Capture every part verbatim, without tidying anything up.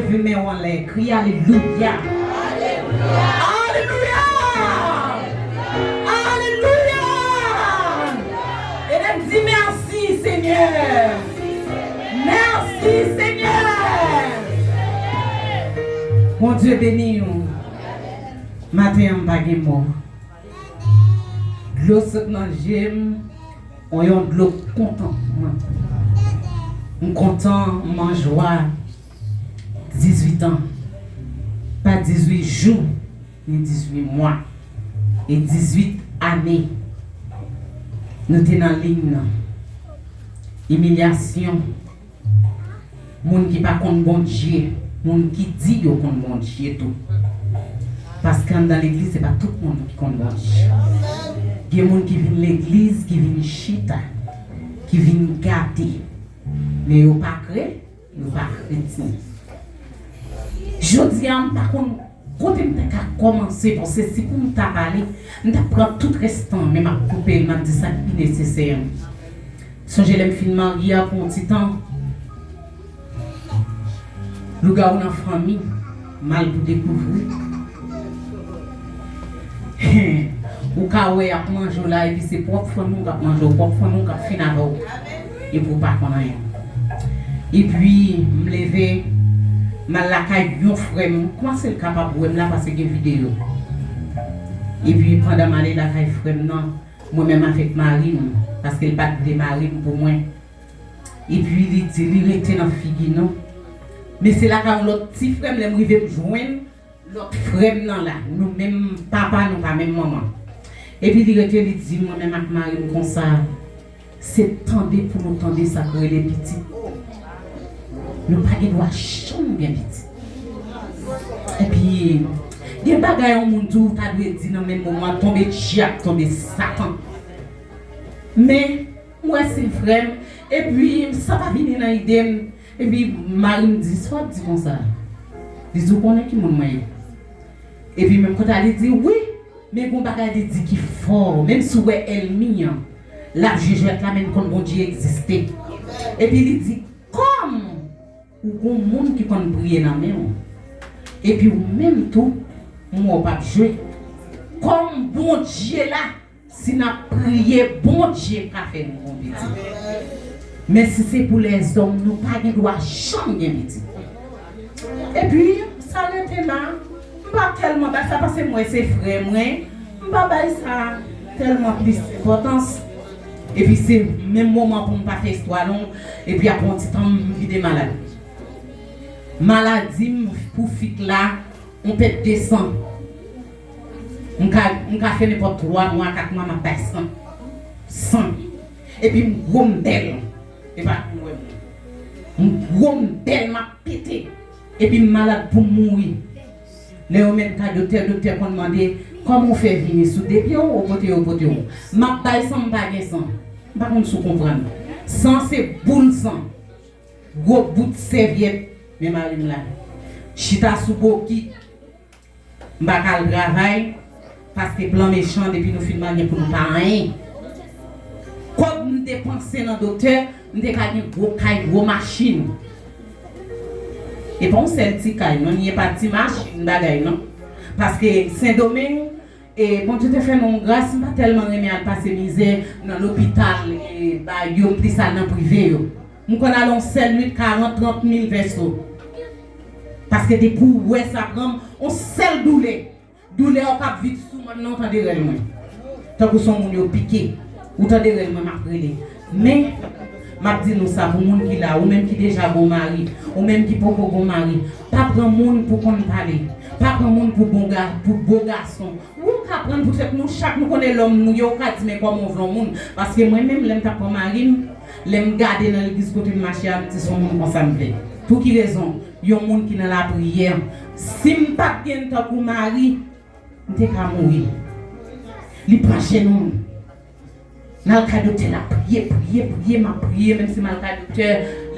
Leve men w anlè, kriye alelouya. Alelouya! Alelouya! Ede m di mèsi, Senyè. Mèsi, Senyè. Bondye beni w. Maten an, m pa gen mo. Dlo sot nan je m, on yon dlo kontantman. M kontan, m an jwa. Dizuit an. Pa dizuit jou, ni dizuit mwa. E dizuit ane. Nou te nan liy nan. Imilyasyon. Moun ki pa konn Bondye, moun ki di yo konn Bondye tou. Paske anndan legliz, se pa tout moun ki konn Bondye. Gen moun ki vin legliz, ki vin chita, ki vin gade. Men yo pa kre, yo pa kretyen. Jodi a, m pa konn kote m ta ka kòmanse, paske si pou m ta pale, m t ap pran tout rès tan, men m ap koupe l, m ap di sa k pi nesesè an. Sonje lè m fin marye a pou yon ti tan, lougawou nan fanmi, mal pou dekouvri. Ou ka wè y ap manje w la, epi se pwòp fanmi w k ap manje w, pwòp fanmi w k ap fin avè w. Epi w pa konn anyen. Epi, m leve, m al lakay yon frè m, kòmanse l kapab wè m la paske gen videyo. Epi, pandan m ale lakay frè m nan, mwen menm avèk mari m, paske l pa t vle mari m pou mwen. Epi, li di, li rete nan figi nou. Men se lakay yon lòt ti frè m, lè m rive m jwenn lòt frè m nan la, nou menm papa, nou pa menm manman. Epi li rete, li di mwen menm ak mari m konsa, se tande pou nou tande sa k rele pitit. Nou pa gen dwa janm gen pitit. Epi, gen bagay yon moun di w ta dwe di nan menm moman an, tonbe djab, tonbe satan. Men, m wè se frè m, epi sa pa vini nan ide m. Epi mari m di, sa w ap di konsa? Li di, ou konnen ki moun mwen ye? Epi menm kote a li di, wi, men gon bagay li di ki fò, menm si w wè ènmi an, l ap jwe jwèt la, men l konn Bondye egziste. Epi li di, kòm ou gon moun ki konn priye nan men w, epi ou menm tou, m wè w p ap jwe, kòm Bondye la, si n ap priye, Bondye ka fè nou gon pitit. Men si se pou lèzòm, nou pa gen dwa janm gen pitit. Epi, sa rete la, m pa tèlman bay sa, paske m wè se frè mwen, m pa bay sa tèlman plis enpòtans. Epi se menm moman pou m pa fè istwa long, epi apre yon ti tan, m vide malad. Maladi m pou fik la, yon pèt de san. M ka, m ka fè nenpòt twa mwa, kat mwa, m ap bay san. San. Epi m gwo, m bèl. E pa pou wè m. M gwo, m bèl, m ap pete. Epi m malad pou m mouri. Lè yo mennen m kay doktè, doktè konn mande, kòman w fè vini, sou de pye w, ou pote yo pote w? M ap bay san, m pa gen san. M pa konn si w konprann. San se boul san. Gwo bout sèvyèt, men mari m la. Chita sou bokit. M pa ka al travay, paske plan mechan, depi nou fin marye pou nou pa anyen. Kòb m depanse nan doktè, m te ka gen gwo kay, gwo machin. E pa yon sèl ti kay, non, li pa ti machin bagay, non. Paske Sendomeng, e Bondye te fè nou yon gras, m pa tèlman renmen al pase mizè nan lopital, e ba yo, m plis al nan prive yo. M konn al yon sèl nwit karant, trant mil peso. Paske depi w wè sa pran m, yon sèl doulè. Doulè w k ap vit sou mòn nan, ou tande rèl mwen. Tankou se yon moun yo pike. Ou tande rèl mwen, m ap rele. Men, m ap di nou sa pou moun ki la, ou menm ki deja gon mari, ou menm ki poko gon mari, pa pran moun pou konn pale. Pa pran moun pou bon ga, pou bo gason. Ou ka pran poutèt nou chak, nou konnen lòm nou ye, ou ka di, men kòman w vle yon moun? Paske mwen menm, lè m t ap pran mari m, lè m gade nan legliz kote m mache a, m di, se yon moun konsa m vle. Pou ki rezon? Yon moun ki nan lapriyè. Si m pa t gen tankou mari, m te ka mouri. Li pran jenou m. N al kay doktè la, priye, priye, priye, m ap priye, menm si m al kay doktè,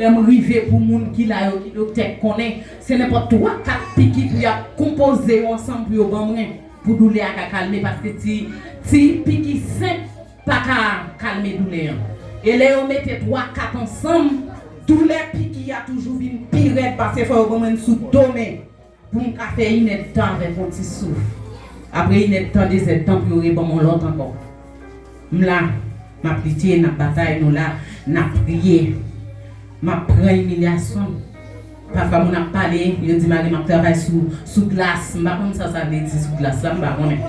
lè m rive pou moun ki la yo, ki doktè k konnen, se nenpòt twa, kat piki pou y ap konpoze yo ansanm pou yo ban mwen, pou doulè a ka kalme, paske ti, ti piki senp pa ka kalme doulè an. E lè yo mete twa, kat ansanm, Doulè piki a toujou vin pi rèd pase fò yo ban mwen sou do men pou m ka fè inèdtan avèk yon ti souf. Apre inèdtan, dezèdtan pou yo reban m yon lòt ankò. M la, m ap lite, n ap batay, nou la, n ap priye. M ap pran imilyasyon. Pafwa moun ap pale, yo di Marim ap travay sou, sou glas. M pa konn sa sa vle di sou glas la, m pa konnen.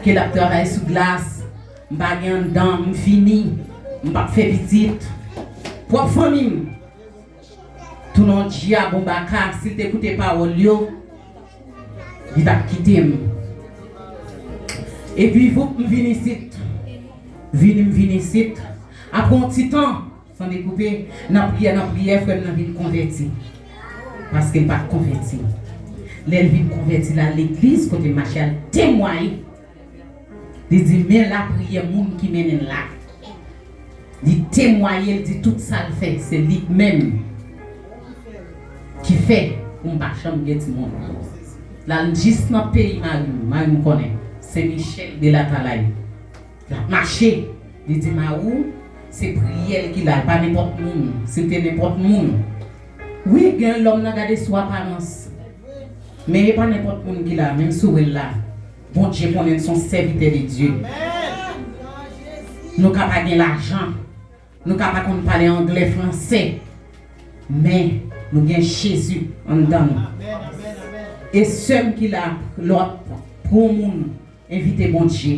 Ke l ap travay sou glas. M pa gen anndan, m fini. M p ap fè pitit. Pwòp fanmi m. Tounen yon dyab, yon baka, si l te koute pawòl yo, li t ap kite m. Epi voup, m vin isit. Vini, m vin isit. Apre yon ti tan, san dekoupe, nan priyè, nan priyè, frè m nan vin konvèti. Paske l pa t konvèti. Lè l vin konvèti, l al legliz, kote m mache al temwaye. Li di, men lapriyè moun ki mennen l la. Li temwaye, l di tout sa l fè, se li menm ki fè pou m pa janm gen timoun. L al jis nan peyi mari m, mari m konnen, Sen Michèl de Latalay. L ap mache, li di mari w, se priyè l ki la, l pa nenpòt moun. Si l te nenpòt moun, wi, gen lòm nan gade sou aparans. Men e pa nenpòt moun ki la, menm si w wè l la. Bondye konnen n se yon sèvitè de Dye. Nou ka pa gen lajan, nou ka pa konn pale anglè, fransè, men nou gen Jezi anndan nou. E sè m ki la, lè w ap pran yon moun, envite Bondye.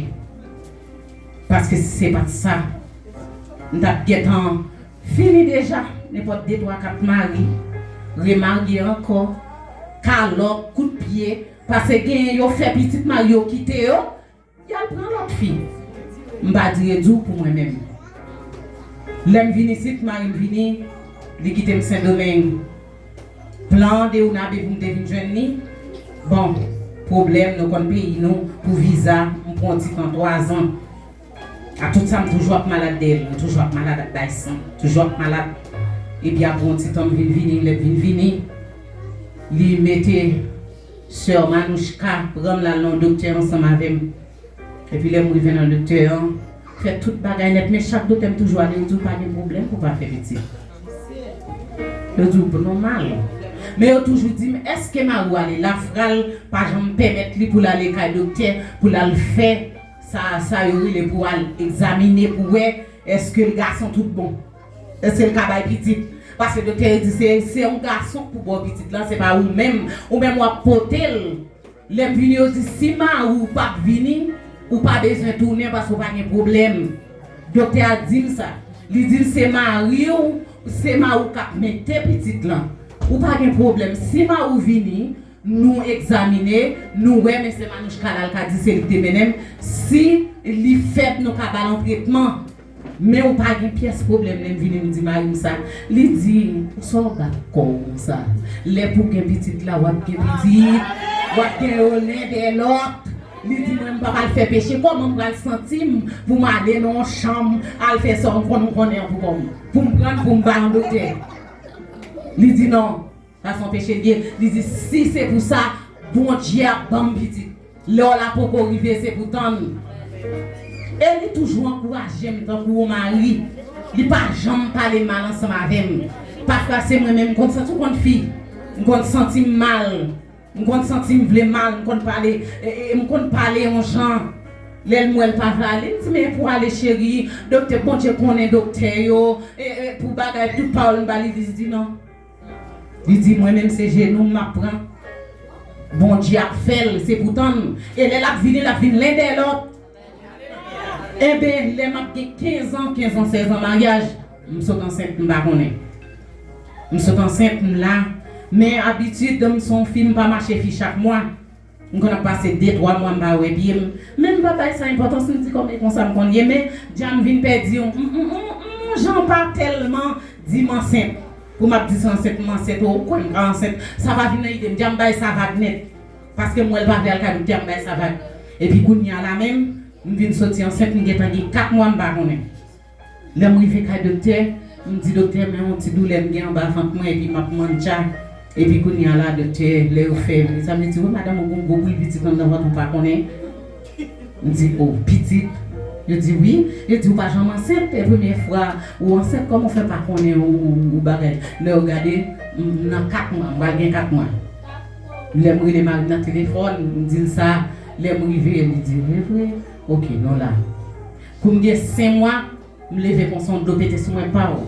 Paske si se pa t sa, m t ap gentan fini deja. Nenpòt de, twa, kat mari, remarye ankò, kalòt, kout pye, paske genyen yo fè pitit mari yo kite yo, y al pran lòt fi. M pa dire di w pou mwen menm. Lè m vin isit, mari m vini, li kite m Sendomeng. Plan de Unabe pou m te vin jwenn li. Bon, pwoblèm, nou konn peyi nou, pou viza, m pran yon ti tan, twa zan. A tout sa, m toujou ap malad dèyè l, m toujou ap malad ap bay san, toujou ap malad. Epi apre yon ti tan, m vin vini, lè m vin vini, li mete sè Manouchka pran m, l al nan yon doktè ansanm avè m. Epi lè m rive nan doktè an, fè tout bagay nèt, men chak doktè m toujou ale, yo di w pa gen pwoblèm pou w pa fè pitit. Yo di w nòmal. Men yo toujou di m, èske mari w ale Lafral pa janm pèmèt li pou l ale kay doktè, pou l al fè sa, sa yo rele pou al egzamine, pou wè èske l gason tout bon. Èske l ka bay pitit. Paske doktè yo di se, se yon gason k pou ba w pitit lan, se pa ou menm. Ou menm w ap pote l. Lè m vini, yo di, si mari w p ap vini, ou pa bezwen tounen paske w pa gen pwoblèm. Doktè a di m sa. Li di m se mari w, se mari w k ap mete pitit lan. Ou pa gen pwoblèm. Si mari w vini, nou egzamine, nou wè, men se Manouchka la, l ka di se li k te mennen m. Si li fèt, nou ka ba l yon tretman. Men ou pa gen pyès pwoblèm. Lè m vini, m di mari m sa. Li di, sa w bat kò w konsa? Lè pou gen pitit la, w ap gen pitit, w ap gen yo len dèyè lòt. Li di, mwen, m p ap al fè peche. Kòman m pral santi m pou m ale nan yon chanm, al fè sa m konn, m konnen an pou kò m? Pou m pran l, pou m bay yon doktè. Li di, non. Sa se yon peche l ye. Li di, si se pou sa, Bondye ap ban m pitit. Lè w la poko rive, se pou tann. E li toujou ankouraje m tankou yon mari. Li pa janm pale mal ansanm avè m. Pafwa se mwen menm, m konn santi, w konn fi, m konn santi m mal. M konn santi m vle mal, m konn pale, e, e, m konn pale yon jan. Lè l m wè l pa vle ale, m di, men pou ale cheri, doktè, Bondye konnen doktè yo, e, e, pou bagay, tout pawòl m ba li, li di non. Li di, mwen menm se jenou m m ap pran. Bondye ap fè l, se pou tann. E lè l ap vini, l ap vin len dèyè lòt. Enben, lè m ap gen kenz an, kenz an, sèz an maryaj, m sot ansent, m pa konnen. M sot ansent, m la. Men abitid, m se yon fi, m pa mache fi chak mwa. M konn ap pase de, twa mwa m pa wè pye m. Men m pa bay sa enpòtans, m di kòm e konsa m konn ye, men dja m vin pèdi yon, yon, yon, yon, yon jan pa tèlman di m ansent. Pou m ap di se ansent, m ansent, ou kwè m ka ansent. Sa pa vin nan ide m, dja m bay sa vag nèt. Paske m wè l pa vle al kay doktè, m bay sa vag. Epi kounye a la menm, m vin soti ansent, m gentan gen kat mwa, m pa konnen. Lè m rive kay doktè, m di, doktè, men yon ti doulè m gen anba vant mwen, epi m ap mantya. Epi kounye a la, doktè, lè yo fè egzamen, li di, wi, madanm, ou gen yon gwo boul pitit anndan vant ou pa konnen. M di, o, pitit. Yo di wi, yo di ou pa janm ansent, e premye fwa ou ansent, kòman w fè pa konnen ou, ou, ou bagay? Lè yo gade, m, m nan kat mwa, m pral gen kat mwa. Lè m rele mari m nan telefòn, m di l sa, lè m rive, li di, e vre? Oke, nou la. Kou m gen senk mwa, m leve konsa, yon dlo pete sou mwen, paw.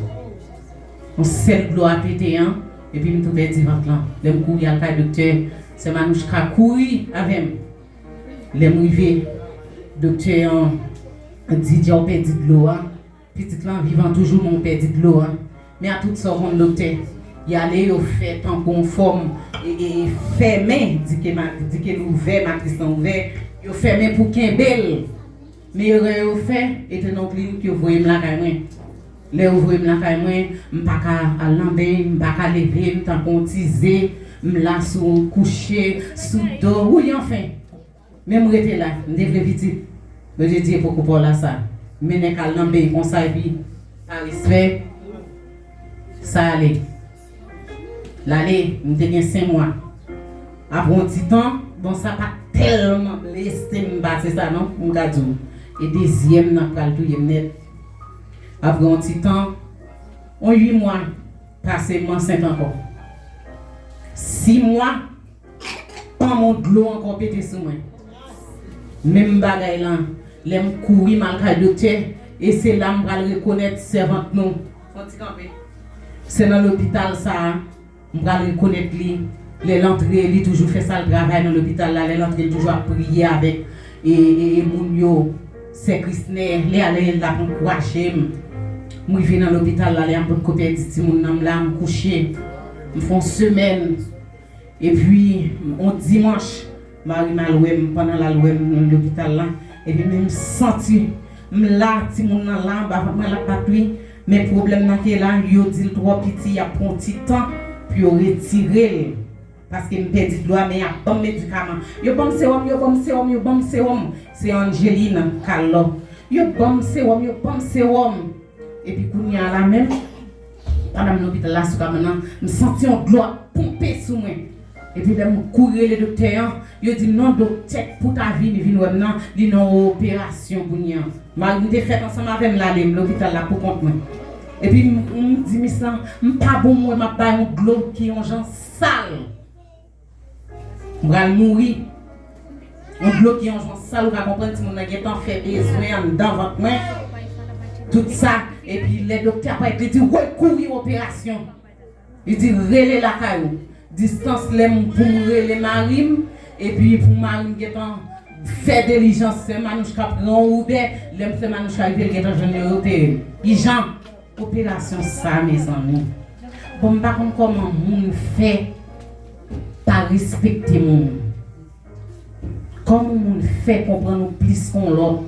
Yon sèl dlo a pete an, epi m tou pèdi vant lan. Lè m kouri al kay doktè, sè Manouchka kouri avè m. Lè m rive, doktè an di, dja w pèdi dlo a. Pitit lan vivan toujou, men w pèdi dlo a. Men a tout sa w konn doktè. Y ale, yo fè tankou yon fòm, e, e, e fèmen, di ke ma-, di ke l ouvè, matris lan ouvè. Yo fèmen pou kenbe l. Men erè yo fè, e te nan yon klinik, yo voye m lakay mwen. Lè yo voye m lakay mwen, m pa ka al nan beny, m pa ka leve, m tankou yon ti ze, m la sou kouche, sou do, wi, anfen. Men m rete la, m te vle pitit. Bondye di e poko pa w la sa. Men nèg al nan beny konsa epi pa respè. Sa ale. L ale, m te gen senk mwa. Apre yon ti tan, bon, sa pa t tèlman blese m pase sa non, m ka di w. E dezyèm nan pral touye m nèt. Apre yon ti tan, yon uit mwa pase, m ansent ankò. Sis mwa, panm yon dlo ankò pete sou mwen. Menm bagay lan, lè m kouri m al kay doktè, e se la m pral rekonèt sèvant nou. Fon ti kanpe. Se nan lopital sa a, m pral rekonèt li. Lè l antre, li toujou fè sal travay nan lopital la. Lè l antre, li toujou ap priye avèk e, e, e moun yo. Sè Krisnè, lè ale, l ap ankouraje m. M rive nan lopital la, lè a m potko pèdi timoun nan, m la, m kouche. M fè yon semèn. Epi, yon dimanch, mari m al wè m, pandan l al wè m nan lopital la, epi m santi m la, timoun nan la, anba vant mwen l ap bat wi. Men pwoblèm nan ke la, yo di l twò piti, y ap pran yon ti tan pou yo retire l. Paske m pèdi dlo a, men y ap ban m medikaman. Yo ban m sewòm, yo ban m sewòm, yo ban m sewòm. Se Angeline Carlo. Yo ban m sewòm, yo ban m sewòm. Epi kounye a la menm, pandan m lopital la sou kabann nan, m santi yon dlo ap ponpe sou mwen. Epi lè m kouri rele doktè an, yo di m non, doktè k pou ta vini vin wè m nan, li nan yon operasyon kounye a. Mari m te fèt ansanm avè m, l ale, m lopital la pou kont mwen. Epi m, m di misye, m pa bon, m wè m ap bay yon dlo ki yon jan sal. M pral mouri. Yon dlo ki yon jan sal, ou ka konprann timoun nan gentan fè bezwen anndan vant mwen. Tout sa. Epi lè doktè a parèt, li di, woy, kouri operasyon. Li di, rele lakay ou. Distans lè m pou m rele mari m, epi pou mari m gentan fè dilijans, sè Manouchka pran yon Uber, lè m sè Manouchka rive, l gentan jwenn yo, yo opere m. Ijan. Operasyon sa, mezanmi. Bon, m pa konn kòman moun fè pa respekte moun. Kòman moun fè konprann ou plis ke yon lòt?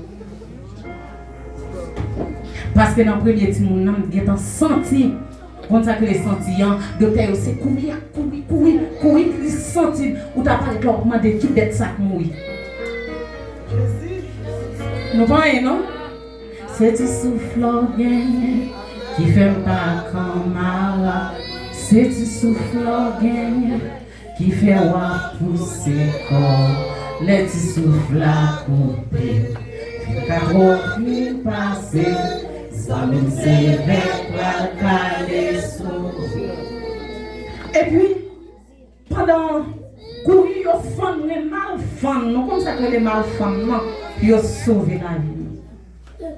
Paske nan premye timoun nan, m gentan santi, konn sa k rele santi an, doktè yo se kouri, kouri, kouri, kouri, plis santi, ou ta parèt la, w ap mande ki bèt sa k mouri. Nou pa anyen, non? Se ti souf la w genyen ki fè m pa kanmara. Se ti souf la w genyen ki fè w ap pouse kò. Lè ti souf la koupe, fil katwòf vin pase. Zanmi m se vè pral kale sou. Epi, pandan kouri yo fann mwen, mal fann, nou konn sa k rele mal fann nan, pou yo sove lavi m.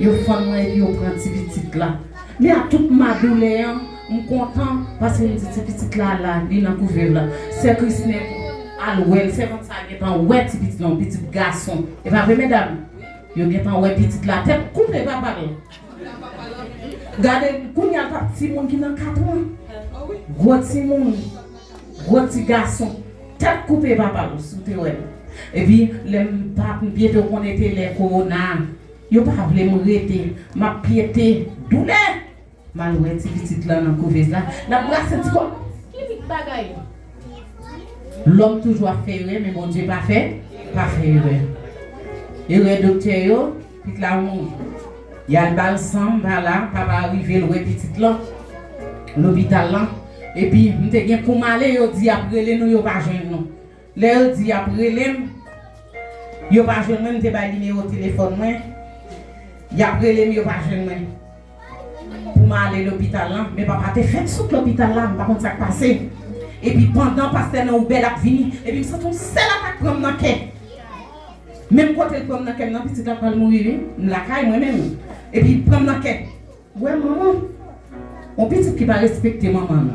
Yo fann mwen epi yo pran ti pitit la. Men a tout madoulè an, m kontan, paske m di ti pitit la la, li nan kouvèv la. Sè Krisnè al wè l, sèvant sa gentan wè ti pitit la, yon pitit gason. E pa vre, medam? Yo gentan wè pitit la, tèt koupe papa l. Gade, kounye a l t ap timoun ki nan kat mwa. Gwo timoun, gwo ti gason. Tèt koupe papa l, si w te wè l. Epi, lè m pa pyete, w konnen te lè kowona. Yo pa vle m rete, m ap pyete, doulè. M al wè ti pitit lan nan kouvèz la, l ap brase ti kò. Ki lik bagay? Lòm toujou ap fè erè, men Bondye pa fè, pa fè erè. Erè doktè yo, pitit la mouri. Y al ba l san, m pa la, papa a rive, l wè pitit lan, lopital lan. Epi, m te gen pou m ale, yo di y ap rele nou, yo pa jwenn nou. Lè yo di y ap rele m, yo pa jwenn mwen, m te bay nimewo telefòn mwen. Y ap rele m, yo pa jwenn mwen. Pou m ale lopital la, men papa te fèk sot lopital la, m pa konn sa k pase. Epi pandan pastè nan Uber ap vini, epi m santi yon sèl atak pran m nan kè. Menm kote l pran m nan kè m nan, pitit la pral mouri wi. M lakay mwen menm. Epi l pran m nan kè. Wè manman. Yon pitit ki pa respekte manman l.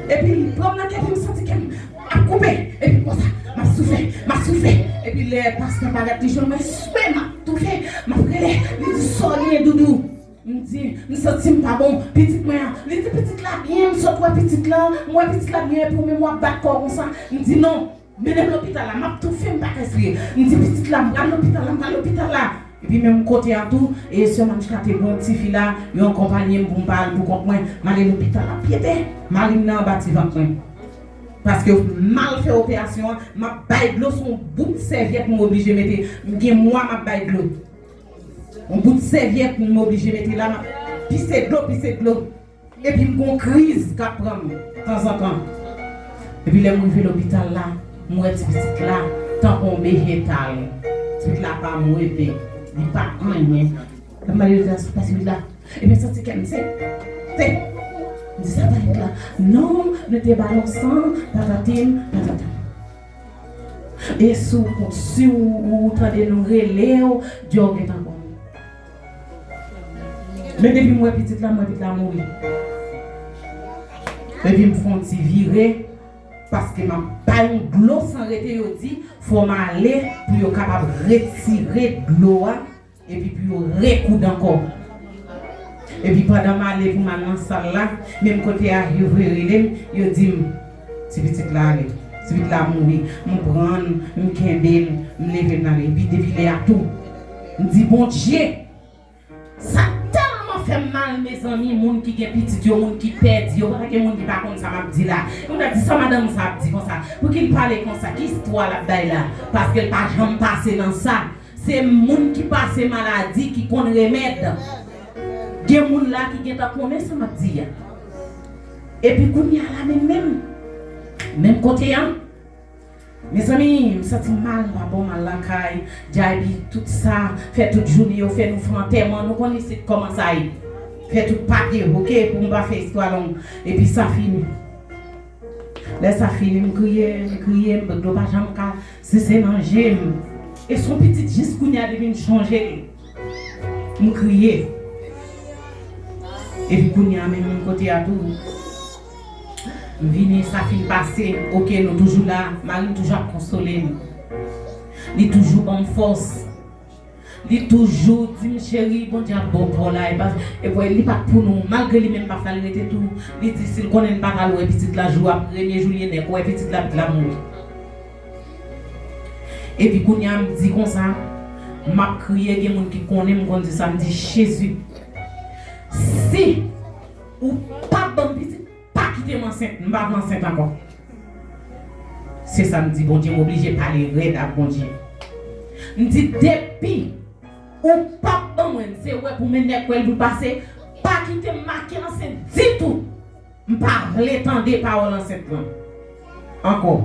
Epi l pran m nan kè, epi m santi kè m ap koupe. Epi konsa, m ap soufle, m ap soufle. Epi lè pastè parèt, li jwenn mwen swe, m ap toufe, m ap rele. Li di, "Sa w ye, Doudou?" M di, "M santi m pa bon." Pitit mwen an, li di, "Pitit la byen, m sot wè pitit la, m wè pitit la byen, epi w menm w ap bat kò w konsa." M di, "Non, mennen m lopital la, m ap toufe, m pa ka respire." M di, "Pitit la, m pral lopital la, m pral lopital la." Epi menm kote a tou, e sè Manchka te gen yon tifi la, yo akonpaye m pou m pa al pou kont mwen, m ale lopital la, pyete, mari m nan anba ti vant mwen. Paske yo mal fè operasyon an, m ap bay dlo sou yon bout sèvyèt m oblije mete, m gen mwa m ap bay dlo. Yon bout sèvyèt m oblije mete la, m ap pise dlo, pise dlo. Epi m gon kriz k ap pran m tanzantan. Epi lè m rive lopital la, m wè ti pitit la tankou yon bejetal. Ti pitit la pa mweve, li pa anyen. Lè m mande yo sa, sa pa ti pitit la. Epi m santi kè m se, se. M di sa pa pitit la. Non, nou te ba l yon san, patatim, patata. E si w, si w, ou tande nou rele w, di w gentan konn. Men depi m wè pitit la, m wè pitit la mouri. Epi m fè yon ti vire, paske m ap bay yon dlo san rete, yo di, fò m ale pou yo kapab retire dlo a, epi pou yo rekoud ankò. Epi pandan m ale pou m al nan sal la, menm kote a, yo voye rele m, yo di m, "Ti pitit la ale, ti pitit la mouri." M pran l, m kenbe l, m leve l, m ale. Epi depi lè a tou, m di, "Bondye, sa tèlman fè m mal, mezanmi, moun ki gen pitit yo, moun ki pèdi yo, pa gen moun ki pa konn sa m ap di la." Moun ap di, "Sa madanm sa ap di konsa? Pouki l pale konsa? Ki istwa l ap bay la?" Paske l pa janm pase nan sa. Se moun ki pase maladi ki konn remèd. Gen moun la ki gentan konnen sa m ap di a. Epi kounye a la menm menm, menm kote a, mezanmi, m santi m mal, m pa bon, m al lakay, dja epi tout sa, fè tout jounen, yo fè nou fè antèman, nou konn isit kòman sa ye. Fè tout papye, oke, pou m pa fè istwa long. Epi sa fini. Lè sa fini, m kriye, m kriye, m dlo pa janm ka sese nan je m. E se yon pitit jis kounye a depi m chonje l, m kriye. Epi kounye a menm menm kote a tou, m vini, sa fin pase, oke, nou toujou la, mari m toujou ap konsole m. Li toujou ban m fòs. Li toujou di m, "Cheri, Bondye ap ba w pa w la, e pa, e pa, li pa t pou nou." Malgre li menm pa fè l rete tou, li di si l konnen l pa t al wè pitit la jou a, premye jou li nèk wè pitit la, pitit la mouri. Epi kounye a m di konsa, m ap kriye, gen moun ki konnen m konn di sa, m di, "Jezi, si ou pa ban m pitit, pa kite m ansent, m pa vle ansent ankò." Se sa m di Bondye, m oblije pale rèd ak Bondye. M di, "Depi ou p ap ban mwen l, se wè pou men nèg wè l pou l pase, pa kite m make ansent ditou." M pa vle tande pawòl ansent lan ankò.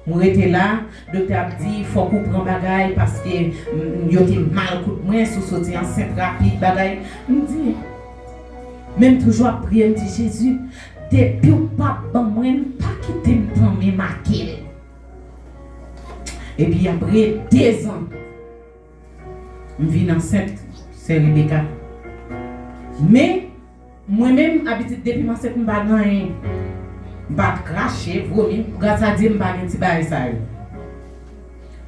M rete la, doktè ap di, "Fòk ou pran bagay, paske, mm, yo te mal koud mwen, si w soti ansent rapid, bagay." M di, men m toujou ap priye, m di, "Jezi, depi w p ap ban mwen l, pa kite m tanmen make l." Epi apre dezan, m vin ansent, sè Rebecca. Men, mwen menm, abitid depi m ansent, m pa gen anyen. M pa t krache, vomi, gras a Dye, m pa gen ti bagay sa yo.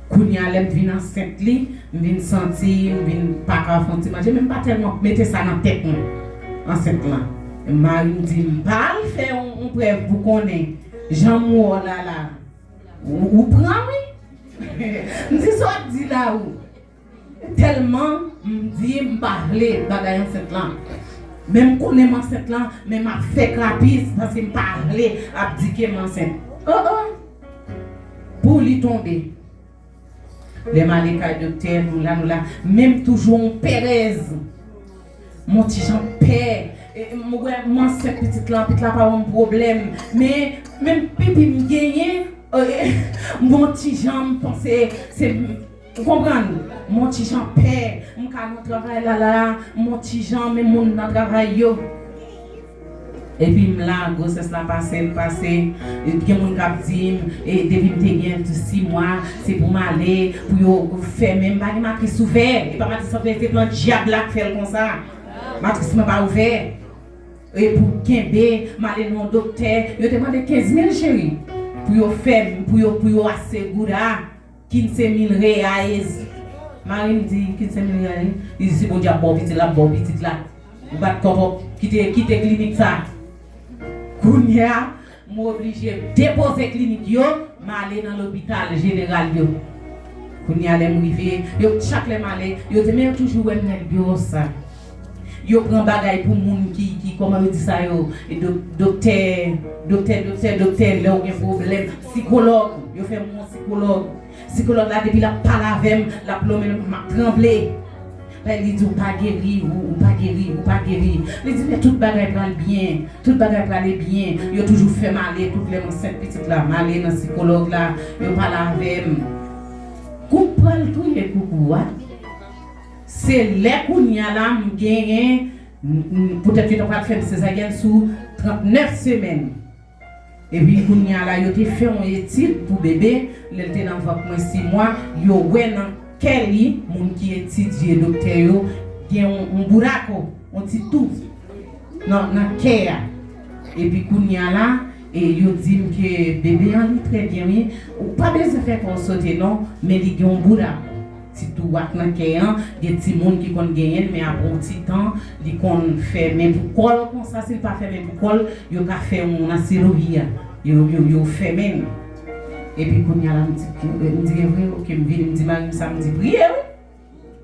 Kounye a, lè m vin ansent li, m vin santi, m vin pa ka fè yon ti manje, men m pa tèlman mete sa nan tèt mwen, ansent lan. Mari m di m, "Pa al fè yon, yon prèv pou konnen jan m wè w la la. Ou, ou pran, wi." M di, "Sa w ap di la, ou?" Tèlman m di m pa vle bagay ansent lan. Men m konnen m ansent lan, men m ap fè krapis paske m pa vle ap di ke m ansent. Oh, oh. Pou li tonbe. Lè m ale kay doktè, nou la, nou la. Men m toujou yon pèrèz. M yon ti jan pè. E, m wè m ansent pitit lan, pitit la pa ban m pwoblèm. Men, menm pipi m genyen, e, m yon ti jan m panse se Ou konprann? M on ti jan pè, m ka nan travay la la, m on ti jan, men moun nan travay yo. Epi m la, gwosès la pase, l pase. Gen moun k ap di m, e, depi m te gen sis mwa, se pou m ale, pou yo fèmen m. M pa gen matris ouvè. E pa matris ouvè, se plan dyab la k fè l konsa. Matris mwen pa ouvè. E pou kenbe, m ale nan yon doktè. Yo te mande kenz mil, cheri. Pou yo fè m, pou yo, pou yo ase gouda. Kinse mil reais. Mari m di, kinse mil reais? Li di, si Bondye ap ba w pitit la, ap ba w pitit la. Ou bat kòkòk, kite, kite klinik sa. Kounye a, m oblije depoze klinik yo, m ale nan lopital jeneral yo. Kounye a, lè m rive, yo, chak lè m ale, yo di, men yo toujou wè m nèg yo sa. Yo pran bagay pou moun ki, ki, kòman yo di sa yo, e do-, doktè, doktè, doktè, doktè, lè w gen pwoblèm, sikològ, yo fè m yon sikològ. Sikològ la, depi l ap pale avè m, l ap lonmen, m ap tranble. Lè li di, "Ou pa geri, ou, ou pa geri, ou pa geri." Li di, "Men tout bagay pral byen, tout bagay prale byen." Yo toujou fè m ale, tout lè m ansent pitit la, m ale nan sikològ la, yo pale avè m. Kou pral touye koukou a. Se lè kounye a la, m genyen, m, m, poutèt yo ta pral fè m sezaryèn sou trannèf semèn. Epi kounye a la, yo te fè yon etid pou bebe, lè l te nan vant mwen sis mwa, yo wè nan kè li, moun ki etidye, doktè yo, gen yon, yon buraco, yon ti tou nan, nan kè a. Epi kounye a la, e yo di m ke bebe an li trè byen, wi. Ou pa bezwen fè kò w sote non, men li gen yon buraco. Ti tou ak nan kè an, gen timoun ki konn genyen l, men apre yon ti tan, li konn fèmen pou kò l konsa, si l pa fèmen pou kò l, yo ka fè yon nasirurji a. Yo, yo, yo fèmen l. Epi kounye a la, m di, m di, "Gen vre?" Oke, m vini, m di mari m sa, m di, "Priye, wi."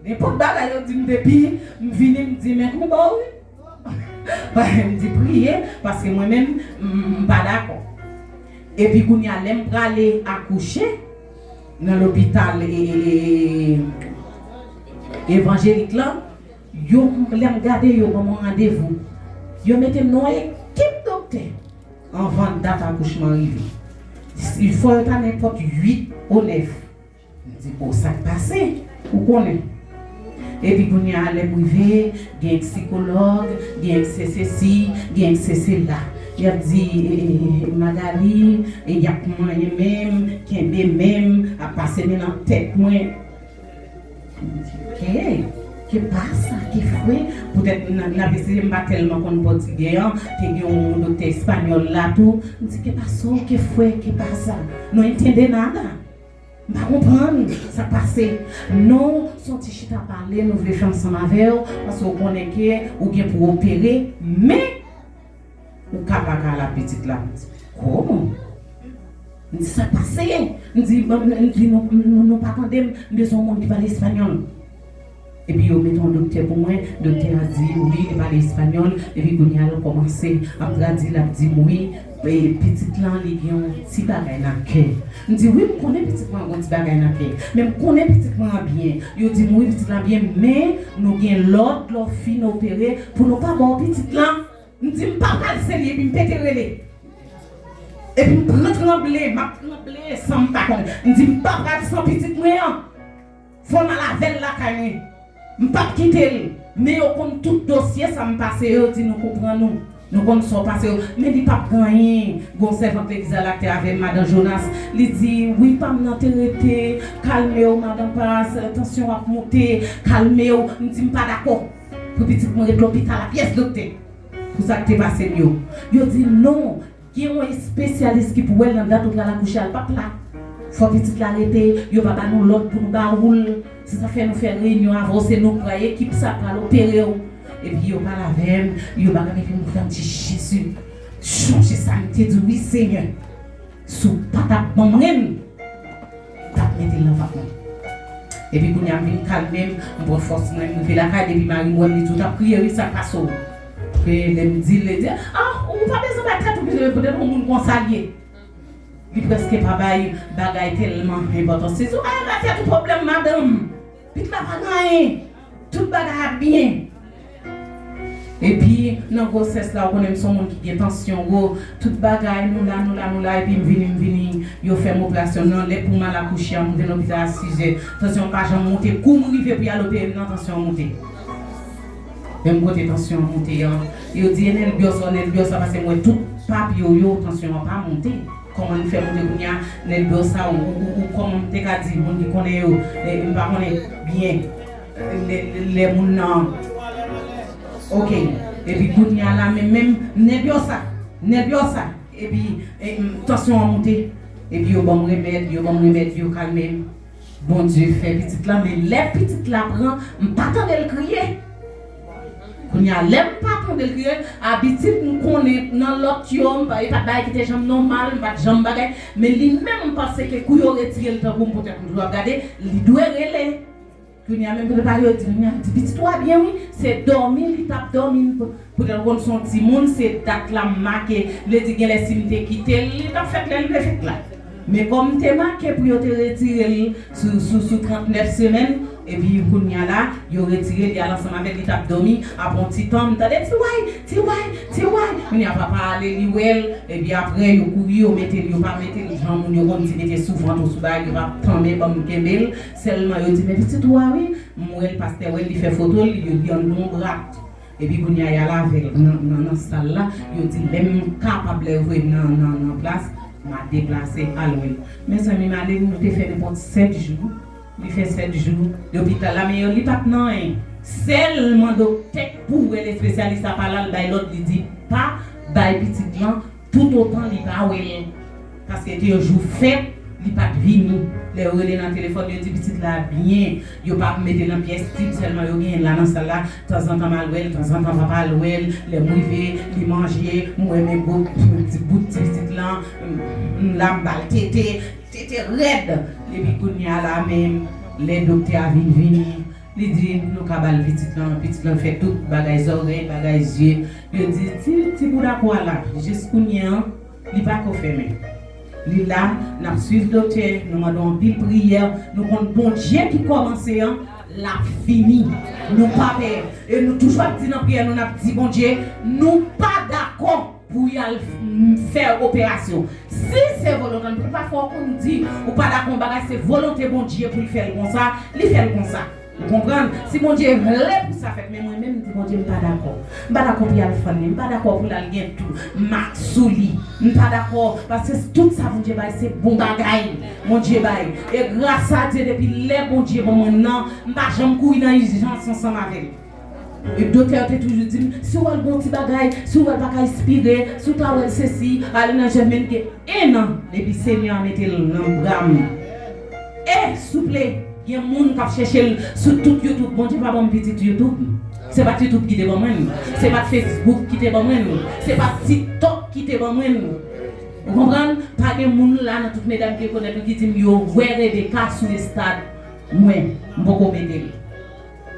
Nenpòt bagay yo di m depi, m vini, m di, "Men konba w, wi." M di, "Priye, paske mwen menm, m, m pa dakò." Epi kounye a, lè m prale akouche, nan lopital, e, e, e, evanjelik la, yo, lè m gade, yo ban mwen randevou. Yo mete m nan yon ekip doktè anvan dat akouchman rive. Il fò yo ta nenpòt uit ou nèf. M di, "Bon, sa k pase?" Ou konnen. Epi kounye a, lè m rive, gen sikològ, gen se sesi, gen se sela. Y ap di, e, e, e, Magali, e, y ap manyen men m, kenbe men m, ap pase men nan tèt mwen. M di, "Ke, ke pasa, ke fwe?" Poutèt n, n ap eseye, m pa tèlman konn pòtigè an, te gen yon doktè espanyòl la tou. M di, "Ke paso, ke fwe, ke pasa? No entiende nada." M pa konprann sa k pase. Non, se yon ti chita pale nou vle fè ansanm avè w, paske w konnen ke ou gen pou opere, men ou ka pa ka al ak pitit la. M di, "Kòman?" M di, "Sa k pase?" M di, m, m, m di, "Nou, nou, nou pa tande m, m bezwen yon moun ki pale espanyòl." Epi yo mete yon doktè pou mwen, doktè a di, "Wi, li pale espanyòl." Epi kounye a, l kòmanse ap tradui, l ap di m, "Wi, e, pitit lan, li gen yon ti bagay nan kè." M di, "Wi, m konnen pitit mwen gen yon ti bagay nan kè, men m konnen pitit mwen an byen." Yo di m, "Wi, pitit lan byen, men nou gen lòd, lè w fin opere, pou nou pa ba w pitit lan." M di, "M pa pral se li," epi m pete rele. Epi m pran tranble, m ap tranble san m pa konnen. M di, "M pa pral san pitit mwen an." Fò m al avè l lakay mwen. M p ap kite l. Men yo konn tout dosye sa m pase yo, di nou konprann ou. Nou konn sa w pase yo. Men li p ap gen anyen. Gon sèvant legliz la k te avè m, madan Jonas. Li di, "Wi, pa m nan te rete. Kalme w, madan Pas. Tansyon w ap monte. Kalme w." M di, "M pa dakò pou pitit mwen ret lopital a pyès doktè." Pou sa k te pase m yo. Yo di, "Non, gen yon espesyalis ki pou wè l nan dat ou pral akouche a, l p ap la. Fò pitit la rete, yo pa ba nou lòd pou nou ba ou l. Se sa fè nou fè reyinyon avè w, se nou k pral, ekip sa pral opere w." Epi yo pale avè m, yo bagay, epi m fè m di, "Jezi, chonje sa m te di w, wi, Senyè. Si w pa t ap ban m ren, m t ap mete l nan vant mwen." Epi kounye a, m vin kalme m, m pran fòs mwen, m rive lakay, depi mari m wè m, li di, "Ou t ap kriye, wi, sa k pase w?" Epi lè m di l, li di, "Ah, ou pa bezwen bay tèt ou pwoblèm, poutèt yon moun konsa l ye." Li prèske pa bay bagay tèlman enpòtans. Li di, "Ou pa bay tèt ou pwoblèm, madanm. Pitit la pa gen anyen. Tout bagay ap byen." Epi nan gwosès la, ou konnen m se yon moun ki gen tansyon wo, tout bagay, nou la, nou la, nou la, epi m vini, m vini, yo fè m operasyon nan lè pou m al akouche an, m vin lopital a sizè. Tansyon an pa janm monte, kou m rive pou y al opere m nan, tansyon an monte. Menm kote tansyon an monte an, yo di e nèlbyòs, o nèlbyòs la, paske m wè tout papye yo, tansyon an pa monte. Kòman li fè monte kounye a, nèlbyòs sa, ou, ou, ou, ou, kòman m te ka di, moun ki konnen yo, e, m pa konnen byen, lè, lè, lè moun nan, oke, epi kounye a la, men menm nèlbyòs sa, nèlbyòs sa, epi, e, m, tansyon an monte, epi yo ban m remèd, yo ban m remèd, yo kalme m. Bondye fè pitit la, men lè pitit la pran, m pa tande l kriye. Kounye a, lè m pa tande l kriye, abitid m konnen nan lòt yo, m pa, e pa t bagay ki te janm nòmal, m pa t janm bagay, men li menm m panse ke kou yo retire l tankou m poutèt m toujou ap gade, li dwe rele. Kounye a, menm poutèt pa yo di, kounye a, di pitit ou a byen wi, se dòmi li t ap dòmi, m p-, poutèt ou konn se yon timoun, se dat la m make, vle di genlè si m te kite l, li t ap fèt lè l vle fèt la. Men kòm m te make pou yo te retire l sou, sou, sou trannèf semèn, epi kounye a la, yo retire l, y al ansanm avè l, li t ap dòmi, apre yon ti tan, m tande ti way, ti way, ti way. Kounye a papa ale, li wè l, epi apre yo kouri, yo mete l, yo pa mete l, jan moun yo konn di mete sou vant ou sou bagay, yo pa tanmen ban m kenbe l, sèlman yo di, men pitit ou a wi, m wè l, pastè wè l, li fè foto l, li, li anndan yon bra. Epi kounye a y al avè l nan, nan, nan sal la, yo di lè m kapab, lè yo voye m nan, nan, nan plas, m a deplase al wè l. Mezanmi, m ale, nou te fè nenpòt sèt jou, li fè sèt jou lopital la, men yo, li pa t nan anyen. Sèlman doktè k pou wè l, espesyalis la pa la, l bay lòd, li di pa bay pitit lan toutotan li pa wè l. Paske te yon jou fèt, li pa t vini. Lè yo rele nan telefòn, yo di pitit la byen. Yo pa mete l nan pyès tib, sèlman yo genyen l la nan sal la. Tanzantan m al wè l, tanzantan m pa al wè l. Lè m rive, li manje, m wè men gwo ti bout ti pitit lan, m, m la m ba l tete, tete rèd. Epi kounye a la menm, lè doktè a vin vini, li di nou ka ba l pitit lan, pitit lan fè tout bagay zòrèy, bagay zye. Yo di ti, ti bouda kwa la, jis kounye an, li pa ko fèmen. Li la, n ap swiv doktè, nou mande w anpil priyè, nou konn Bondye ki kòmanse an, l ap fini. Nou pa pè. E nou toujou ap di nan priyè nou, n ap di Bondye, nou pa dakò pou y al f-, m, fè operasyon. Si se volonte, m pa fè w konn di, ou pa dakò yon bagay, se volonte Bondye pou l fè l konsa, li fè l konsa. Ou konprann? Si Bondye vle pou sa fèt, men mwen menm, m di Bondye, m pa dakò. M pa dakò pou y al fann li, m pa dakò pou l al gen tou mak sou li. M pa dakò, paske tout sa Bondye bay, se bon bagay Bondye bay. E gras a Dye, depi lè Bondye ban mwen nan, m pa janm kouri nan ijans ansanm avè l. E doktè yo te toujou di m, si w wè l gen yon ti bagay, si w wè l pa ka espire, si w ta wè l sesi, ale nan jèmen, gen en an depi Senyè a mete l nan bra m. E, souple, gen moun k ap chèche l sou tout YouTube. Bondye pa ban m pitit YouTube. Se pa t YouTube ki te ban mwen l. Se pa t Facebook ki te ban mwen l. Se pa t TikTok ki te ban mwen l. Ou konprann? Pa gen moun la nan tout medam ki rekonèt nou ki di m yo wè Rebecca sou estad mwen. M poko mete l.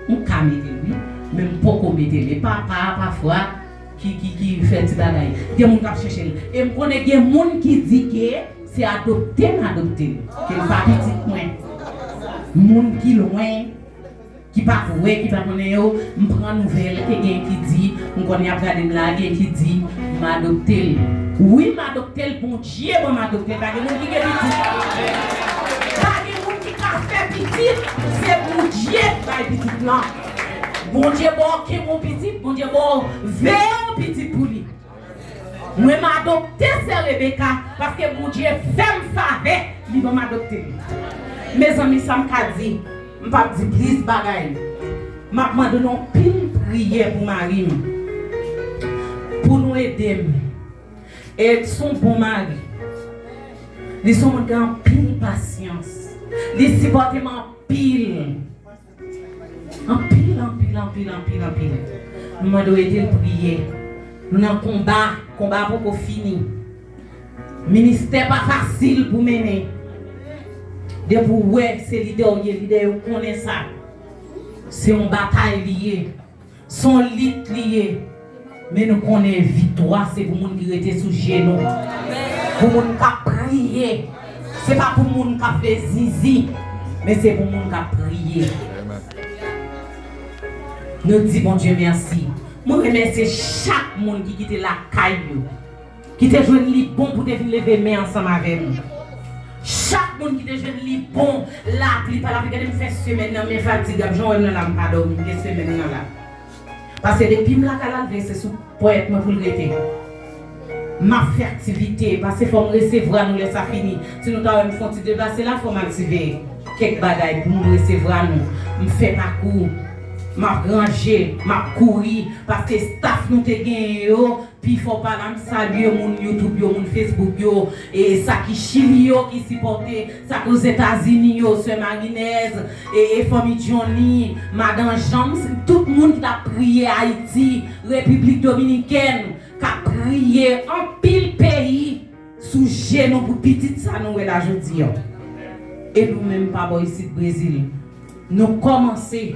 M ka mete l, wi, men m poko mete l. E papa a, pafwa, ki, ki, ki fè ti bagay. Gen moun k ap chèche l. E m konnen gen moun ki di ke se adopte m adopte l, ke l pa pitit mwen. Moun ki lwen, ki pa t wè, ki pa konnen yo, m pran nouvèl ke gen ki di, m konnen y ap gade m la, gen ki di m adopte l. Wi, m adopte l, Bondye ban m adopte l. Pa gen moun ki gen pitit. Pa gen moun ki ka fè pitit, se Bondye k bay pitit lan. Bondye ba w kenbe yon pitit, Bondye ba w veye yon pitit pou li. Mwen, m adopte sè Rebecca paske Bondye fè m favè, li ban m adopte li. Mezanmi, sa m ka di, m p ap di plis bagay. M ap mande nou anpil priyè pou mari m, pou nou ede m. E se yon bon mari. Li se yon moun ki gen anpil pasyans. Li sipòte m anpil. Anpil, anpil, anpil, anpil, anpil. Nou mande w ede l priye. Nou nan konba. Konba a poko fini. Ministè pa fasil pou mennen. Depi w wè se lidè w ye, lidè yo konnen sa. Se yon batay li ye. Se yon lit li ye. Men nou konnen viktwa se pou moun ki rete sou je nou. Pou moun k ap priye. Se pa pou moun k ap fè zizi, men se pou moun k ap priye. Nou di Bondye mèsi Mwen remèsye chak moun ki kite lakay yo, ki te jwenn li bon pou te vin leve men ansanm avè m. Chak moun ki te jwenn li bon, lapli pa lapli, gade m fè semèn nan, men fatig ap jan w wè m nan la, m pa dòmi, m gen semèn nan la. Paske depi m lakay la, l vle se sou ponyèt mwen pou l rete. M ap fè aktivite, paske fò m resevwa nou lè sa fini. Si nou ta wè m fè yon ti deplase la, fò m aktive kèk bagay pou m resevwa nou. M fè pakou, m ap ranje, m ap kouri, paske staff nou te genyen yo, pifò pa la, m salye moun YouTube yo, moun Facebook yo, e sa ki Chili yo ki sipòte, sa k Ozetazini yo, sè Marinez, e, e fanmi Johnny, madan Jean, m s-, tout moun ki t ap priye Ayiti, Repiblik Dominikèn, k ap priye anpil peyi sou je nou pou pitit sa nou wè la jodi a. E nou menm pa bò isit Brezil, nou kòmanse,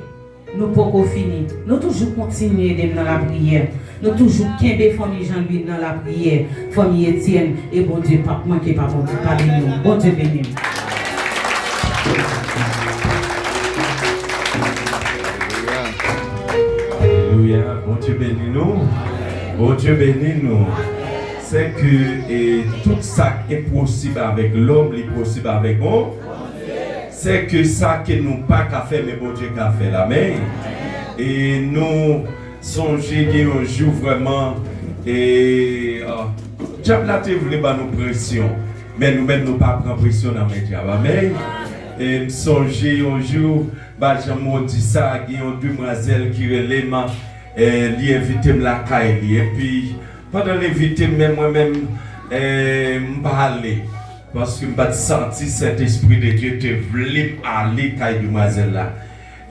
nou poko fini. Nou toujou kontinye ede m nan lapriyè. Nou toujou kenbe fanmi Jean Louis nan lapriyè, fanmi Etienne, e Bondye p ap manke pa Bondye, pa beni nou. Bondye beni nou. Alelouya. Bondye beni nou. Bondye beni nou. Sè ke, e, tout sa k enposib avèk lòm, li posib avèk bon. Sè ke sa ke nou pa ka fè, men Bondye ka fè l. Amèn. E nou sonje gen yon jou vrèman, e, a, dyab la te vle ban nou presyon, men nou menm nou pa pran presyon nan men dyab. Amèn. E m sonje yon jou, m pa janm wè w di sa, gen yon demwazèl ki rele m, e, li envite m lakay li. Epi, pandan l envite m, men mwen menm, e, m pa ale. Paske m pa t santi Sentespri de Dye te vle m ale kay demwazèl la.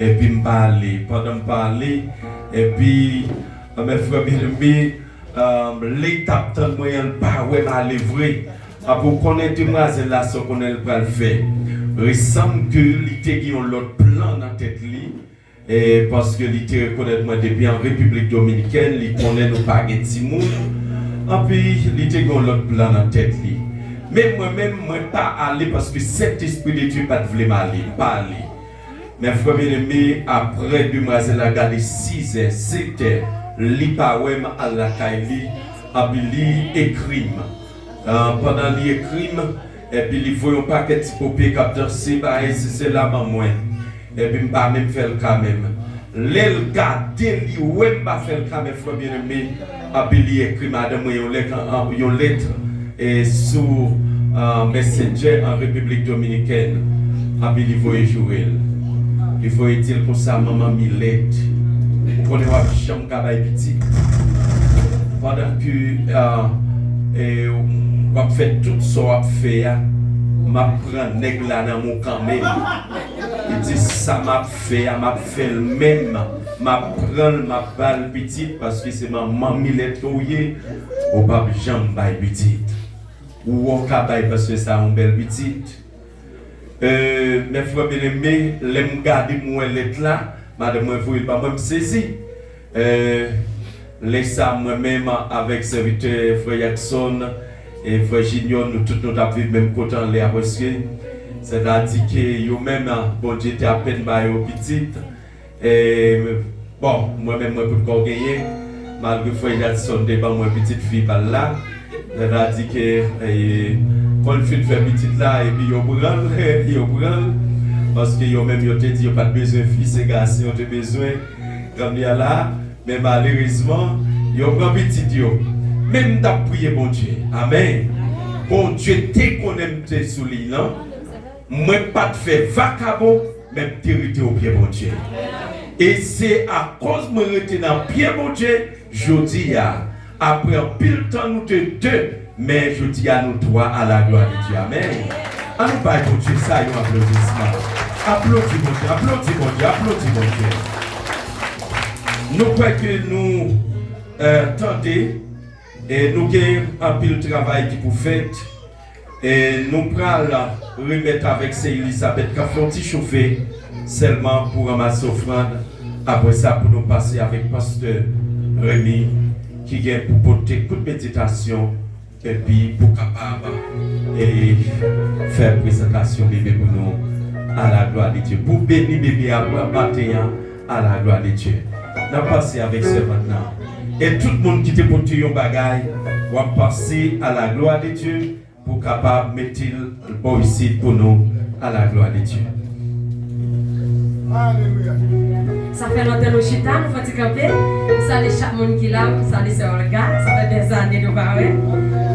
Epi m pa ale. Pandan m pa ale, epi, men frè byeneme, lè l t ap tann mwen an, l pa wè m ale vre. Apre w konnen demwazèl la, sa w konnen l pral fè. Resanm ke li te gen yon lòt plan nan tèt li, e, paske li te rekonèt mwen depi an Repiblik Dominikèn, li konnen nou pa gen timoun. Anpi, li te gen yon lòt plan nan tèt li. Men mwen menm, mwen pa ale paske Sentespri de Dye pa t vle m ale. M pa ale. Men frè byeneme, apre demwazèl la gade sizè, setè, li pa wè m al lakay li, anpi li ekri m. Pandan li ekri m, epi li voye yon pakèt ti pope k ap danse, bagay sesi sela ban mwen. Epi m pa menm fè l ka menm. Lè l gade, li wè m pa fè l ka, men frè byeneme, anpi li ekri madanm mwen yon lèt, yon lèt, e, sou, a, Messenger an Repiblik Dominikèn, anpi li voye joure l. Li voye di l konsa, manman Milèt, ou konnen w ap janm ka bay pitit. Pandan ke, a, e, w ap fè tout sa w ap fè a, m ap pran nèg la nan men w kanmenm. Li di, sa m ap fè a, m ap fè l menm. M ap pran l, m ap ba l pitit, paske se manman Milèt ke w ye, ou p ap janm bay pitit. Ou wè w ka bay, paske sa yon bèl pitit. E, men frè byeneme, lè m gade m wè lèt la, madanm mwen voye l ba mwen, m sezi. E, lè sa, mwen menm avèk sèvitè frè Jackson e frè Junior, nou tout nou t ap viv menm kote anlè a prèske. Sètadi ke yo menm, Bondye te apèn ba yo pitit. E, bon, mwen menm, mwen potkò genyen, malgre frè Jackson te ban mwen pitit fi pa l la. Sètadi ke, e, kon l fin fè pitit la, epi yo pran l, yo pran l, paske yo menm yo te di yo pa t bezwen fi, se gason yo te bezwen. Granmyè la, men malerezman, yo pran pitit yo. Men m t ap priye Bondye. Amèn. Bondye te konnen m te sou liy lan. Mwen pa t fè vakabon, men m te rete o pye Bondye. E se akoz mwen rete nan pye Bondye, jodi a, apre anpil tan nou te de, men jodi a nou twa, à la gloire de Dieu. Amèn. An nou bay Bondye sa yon aplodisman. Aplodi Bondye, aplodi Bondye, aplodi Bondye. Nou kwè ke nou, e, tande, e nou gen anpil travay ki pou fèt. E nou pral remèt avèk sè Elizabeth k ap fè yon ti chofe sèlman pou ranmase ofrann. Apre sa, pou nou pase avèk pastè Remy ki gen pou pote kout meditasyon epi pou kapab, e, fè prezantasyon bebe pou nou. À la gloire de Dieu. Pou beni bebe a pou maten an. À la gloire de Dieu. N ap pase avèk sèvant nan. E tout moun ki te pote yon bagay, w ap pase à la gloire de Dieu pou kapab mete l bò isit pou nou, à la gloire de Dieu. Sa fè lontan nou chita, nou fò ti kanpe. M salye chak moun ki la, m salye sè Olga, sa fè dèzane nou pa wè.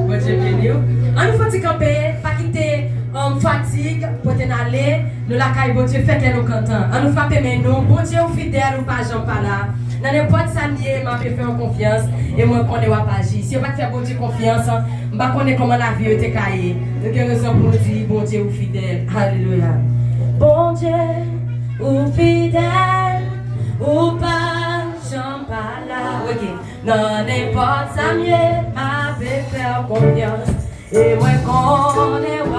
Bondye beni w. Ann nou fò ti kanpe, pa kite um, fatig pote n ale. Nou lakay Bondye, fèt lè nou kontan. Ann nou frape men nou. Bondye ou fidèl, ou pa janm pa la. Nan nenpòt sa m ye, m ape fè w konfyans e mwen konnen w ap aji. Si yo pa t fè Bondye konfyans, m pa konnen kòman lavi yo te ka ye. Nou gen rezon pou nou di Bondye ou fidèl. Alelouya. Bondye ou fidèl, ou pa janm pa la. Ok. Nan nenpòt sa m ye, m ape fè w konfyans. E mwen konnen w